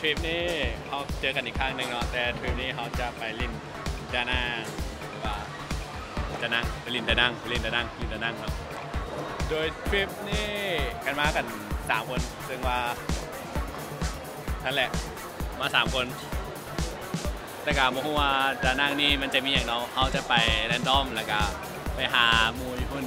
ທຣິບນີ້ເຮົາເຈີກັນອີກຄັ້ງໜຶ່ງເນາະ, ແຕ່ທຣິບນີ້ເຮົາຈະໄປຫຼິ້ນດານັງ ຫຼືວ່າດານັງ ໄປຫຼິ້ນດານັງ ໄປຫຼິ້ນດານັງ ຫຼິ້ນດານັງເນາະ. ໂດຍທຣິບນີ້ກັນມາກັນສາມຄົນ ເຊິ່ງວ່າ ນັ້ນແຫຼະ ມາສາມຄົນ ແຕ່ກະບໍ່ຮູ້ວ່າດານັງນີ້ມັນຈະມີຫຍັງເນາະ, ເຮົາຈະໄປແຣນດອມ ແລ້ວກະໄປຫາໝູ່ຢູ່ພຸ້ນ.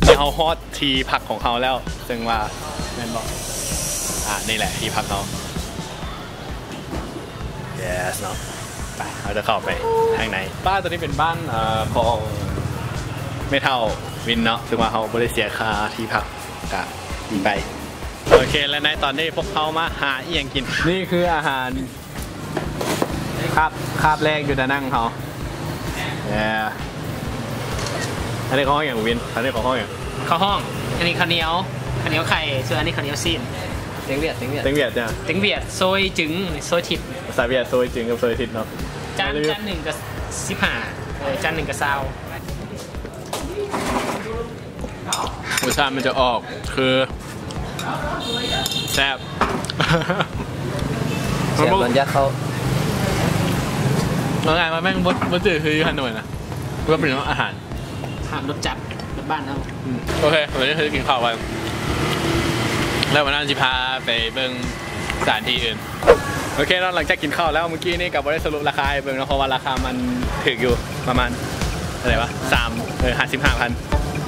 ນີ້ເຮົາຮອດທີ່ພັກຂອງເຮົາແລ້ວ ເຊິ່ງວ່າ ແມ່ນບໍ່? ອ່າ ນີ້ແຫຼະທີ່ພັກເຮົາ. Yes ເນາະ. ໄປ ເຮົາຈະເຂົ້າໄປທາງໃນ. ບ້ານຕົວນີ້ເປັນບ້ານ ເອີ ຂອງແມ່ເຖົ້າວິນເນາະ, ເຊິ່ງວ່າເຮົາບໍ່ໄດ້ເສຍຄ່າທີ່ພັກ ກະໄປ. ໂອເຄ ແລະ ໃນຕອນນີ້ພວກເຮົາມາຫາອີ່ຫຍັງກິນ. ນີ້ຄືອາຫານຄາບ ຄາບແລກຢູ່ດານັງເຮົາ. ເອີ ອັນນີ້ເຂົາຮ້ອງຫຍັງວິນ? ອັນນີ້ເຂົາຮ້ອງຫຍັງ? ເຂົາຮ້ອງ ອັນນີ້ເຂົ້າໜຽວ ເຂົ້າໜຽວໄຂ່ ສ່ວນອັນນີ້ເຂົ້າໜຽວຊີ້ນ. ເຕັງຫວຽດ ເຕັງຫວຽດ ເຕັງຫວຽດຈ້ະ ເຕັງຫວຽດ ໂຊຍຈຶງ ໂຊຍທິບ. ພາສາຫວຽດ ໂຊຍຈຶງກັບໂຊຍທິບເນາະ. ຈານ ຈານໜຶ່ງກະສິບຫ້າ ເອີ ຈານໜຶ່ງກະຊາວ. ລົດຊາດມັນຈະອອກຄືແຊບ ແຊບ ມັນບໍ່ ມັນຢາກເຂົ້າ ເອົາງ່າຍວ່າແມ່ງບໍ່ ບໍ່ຈື່ຄືຢູ່ຮ່າໂນ້ຍນະ ເພື່ອເປັນອາຫານ ອາຫານລົດຈັດ ລົດບ້ານເຮົາ. ອືມ ໂອເຄ ວັນນີ້ຄືກິນເຂົ້າກັນ ແລ້ວວັນນັ້ນຊິພາໄປເບິ່ງສະຖານທີ່ອື່ນ. ໂອເຄເນາະ ຫຼັງຈາກກິນເຂົ້າແລ້ວ ມື້ກີ້ນີ້ກະບໍ່ໄດ້ສະຫຼຸບລາຄາໃຫ້ເບິ່ງເນາະ ເພາະວ່າລາຄາມັນຖືກຢູ່ ປະມານເທົ່າໃດວະ ສາມ ເອີ ຫ້າສິບຫ້າພັນ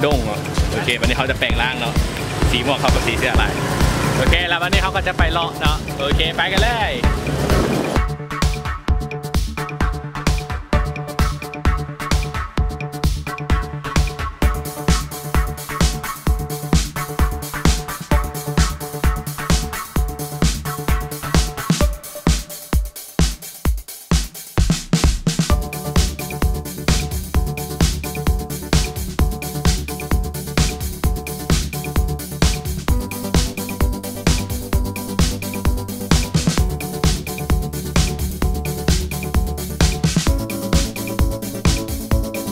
ດົງເນາະ. ໂອເຄ ບັດນີ້ເຮົາຈະແປງຮ່າງເນາະ ສີໝວກເຂົ້າກັບສີເສື້ອຫຼາຍ. ໂອເຄ ແລ້ວບັດນີ້ເຮົາກະຈະໄປເລາະເນາະ. ໂອເຄ ໄປກັນເລີຍ.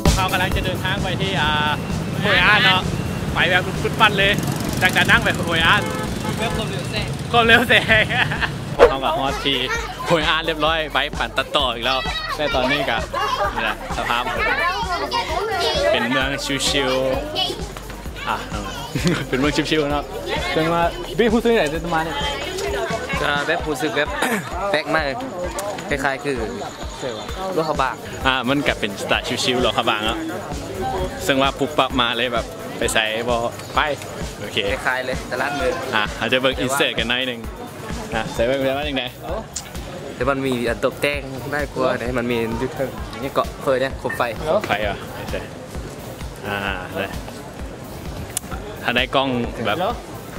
ພວກເຮົາກຳລັງຈະເດີນທາງໄປທີ່ ອ່າ ໂຮຍອານເນາະ ໄປແບບຟຶດຟັດເລີຍ ຈາກດານັງໄປໂຮຍອານ ແບບຄວາມເລັວແຊງ ຄວາມເລັວແຊງ. ພວກເຮົາກະຮອດທີ່ໂຮຍອານຮຽບຮ້ອຍ ໄປປັ່ນຕັດຕໍ່ອີກແລ້ວ ແຕ່ຕອນນີ້ກະ ນີ້ແຫຼະ ສະພາບເປັນເມືອງຊິວໆ ອ່ະ ເປັນເມືອງຊິວໆເນາະ. ເຊິ່ງວ່າ ເປັນຮູ້ສຶກໃດຕະມານີ້? ກະແບບຮູ້ສຶກແບບແປກໃໝ່ ຄ້າຍໆຄືຫຼວງພະບາງ. ອ່າ ມັນກະເປັນສະໄຕຊິວໆຫຼວງພະບາງເນາະ ເຊິ່ງວ່າປຸບປັບມາເລີຍ ແບບໄປໃສບໍ່ໄປ. ໂອເຄ ຄ້າຍໆເລີຍຕະຫຼາດມື້. ອ່າ ເຮົາຈະເບິ່ງອິນເສີດກັນໜ້ອຍໜຶ່ງ. ອ່າ ໃສ່ເບິ່ງວ່າຈັ່ງໃດ? ແຕ່ມັນມີອັນຕົກແຕ່ງຫຼາຍກວ່າເດ້ ມັນມີຢູ່ເທິງ ນີ້ເກາະເພິ່ນເນຍ ໂຄມໄຟ ໂຄມໄຟຫວາ? ໃສ່ ອ່າ ໄດ້. ຖ້າໄດ້ກ້ອງແບບ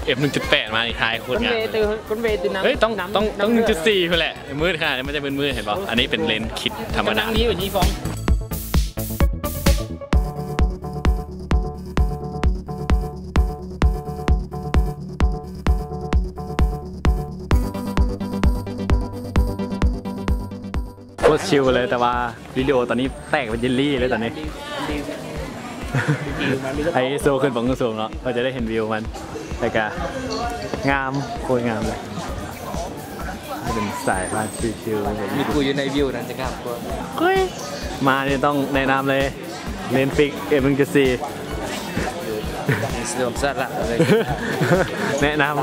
ເອັຟ ໜຶ່ງຈຸດແປດ ມານີ້ ຖ່າຍໂຄດງາມເລີຍ. ເອີຍ ຕ້ອງ ຕ້ອງ ຕ້ອງ ໜຶ່ງຈຸດສີ່ ພຸ້ນແຫຼະ ມືດຂະໜາດນີ້ ມັນຈະມືດໆ ເຫັນບໍ່? ອັນນີ້ເປັນເລນຄິດທຳມະດາ. ໂຄດຊິວເລີຍ ແຕ່ວ່າວິດີໂອຕອນນີ້ແຕກເປັນເຢລລີເລີຍຕອນນີ້. ໄອໂຊຂຶ້ນໄປສູງໆເນາະ ເຮົາຈະໄດ້ເຫັນວິວມັນ ແລ້ວກະງາມ ໂຄດງາມເລີຍ. ເປັນສາຍພານຊິວໆ ມີກູຢູ່ໃນວິວນັ້ນຈະງາມກວ່າ. ເຮີ້ຍ ມານີ້ຕ້ອງແນະນຳເລີຍ ເລນຟິກ ເອັຟ ໜຶ່ງຈຸດສີ່ ສວມສາລະເລີຍ ແນະນຳ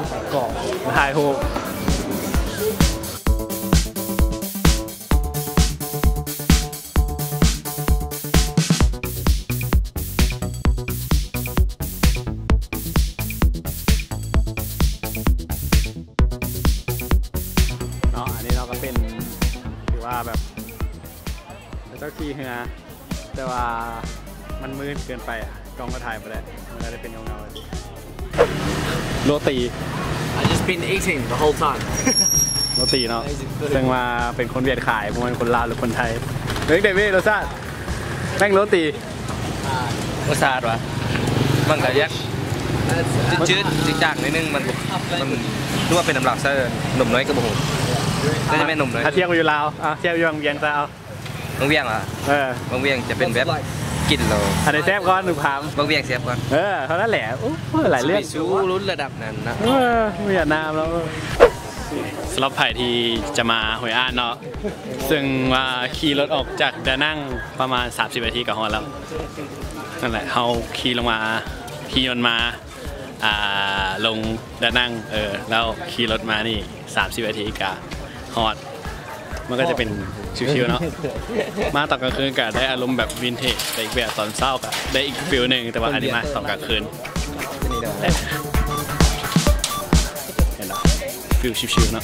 ຖ່າຍຮູບ. ເນາະ ອັນນີ້ເນາະກະເປັນ ຖືວ່າແບບ ເຈົ້າຂີ່ເຮືອ ແຕ່ວ່າມັນມືດເກີນໄປ ກ້ອງກະຖ່າຍບໍ່ໄດ້ ມັນກະເລີຍເປັນເງົາໆ. ໂຣຕີ I just been eating the whole time. ໂຣຕີເນາະ ເຊິ່ງວ່າເປັນຄົນຫວຽດຂາຍ ບໍ່ແມ່ນຄົນລາວ ຫຼື ຄົນໄທ. ເອີ ເດວິດ ລົດຊາດ ແມ່ງໂຣຕີ ບໍ່ຊາດຫວາ? ມັນກະຢາກຈືດໆ ຈາງໆ ໜ້ອຍໜຶ່ງ. ມັນບໍ່ ມັນຄືວ່າເປັນນ້ຳລາວໃສ່ ນົມນ້ອຍກະບໍ່ຮູ້ ໜ້າຈະແມ່ນນົມນ້ອຍ. ຖ້າທຽບຢູ່ລາວ ອ່ະ ທຽບຢູ່ວັງວຽງຊະເອົາ. ວັງວຽງຫວາ? ເອີ ວັງວຽງຈະເປັນແບບກິນແລ້ວ ອັນໃດແຊບກ່ອນ ໜູຖາມ. ວັງວຽງແຊບກ່ອນ. ເອີ ເທົ່ານັ້ນແຫຼະ. ໂອ້ ຫຼາຍເລື່ອງ ສູລຸ້ນລະດັບນັ້ນນະ. ເອີ ຫວຽດນາມແລ້ວ. ສຳລັບໃຜທີ່ຈະມາຫວຍອາດເນາະ ເຊິ່ງວ່າຂີ່ລົດອອກຈາກດານັງປະມານສາມສິບນາທີກະຮອດແລ້ວ. ນັ້ນແຫຼະ ເຮົາຂີ່ລົງມາ ຂີ່ຍົນມາ ອ່າ ລົງດານັງ ເອີ ແລ້ວຂີ່ລົດມານີ້ສາມສິບນາທີກະຮອດ. ມັນກະຈະເປັນຊິວໆ ເນາະ ມາຕອນກາງຄືນກະໄດ້ອາລົມແບບວິນເທຈໄປອີກແບບ ຕອນເຊົ້າກະໄດ້ອີກຟີລໜຶ່ງ ແຕ່ວ່າອັນນີ້ມາຕອນກາງຄືນ ເຫັນບໍ່ ຟີລຊິວໆ ເນາະ.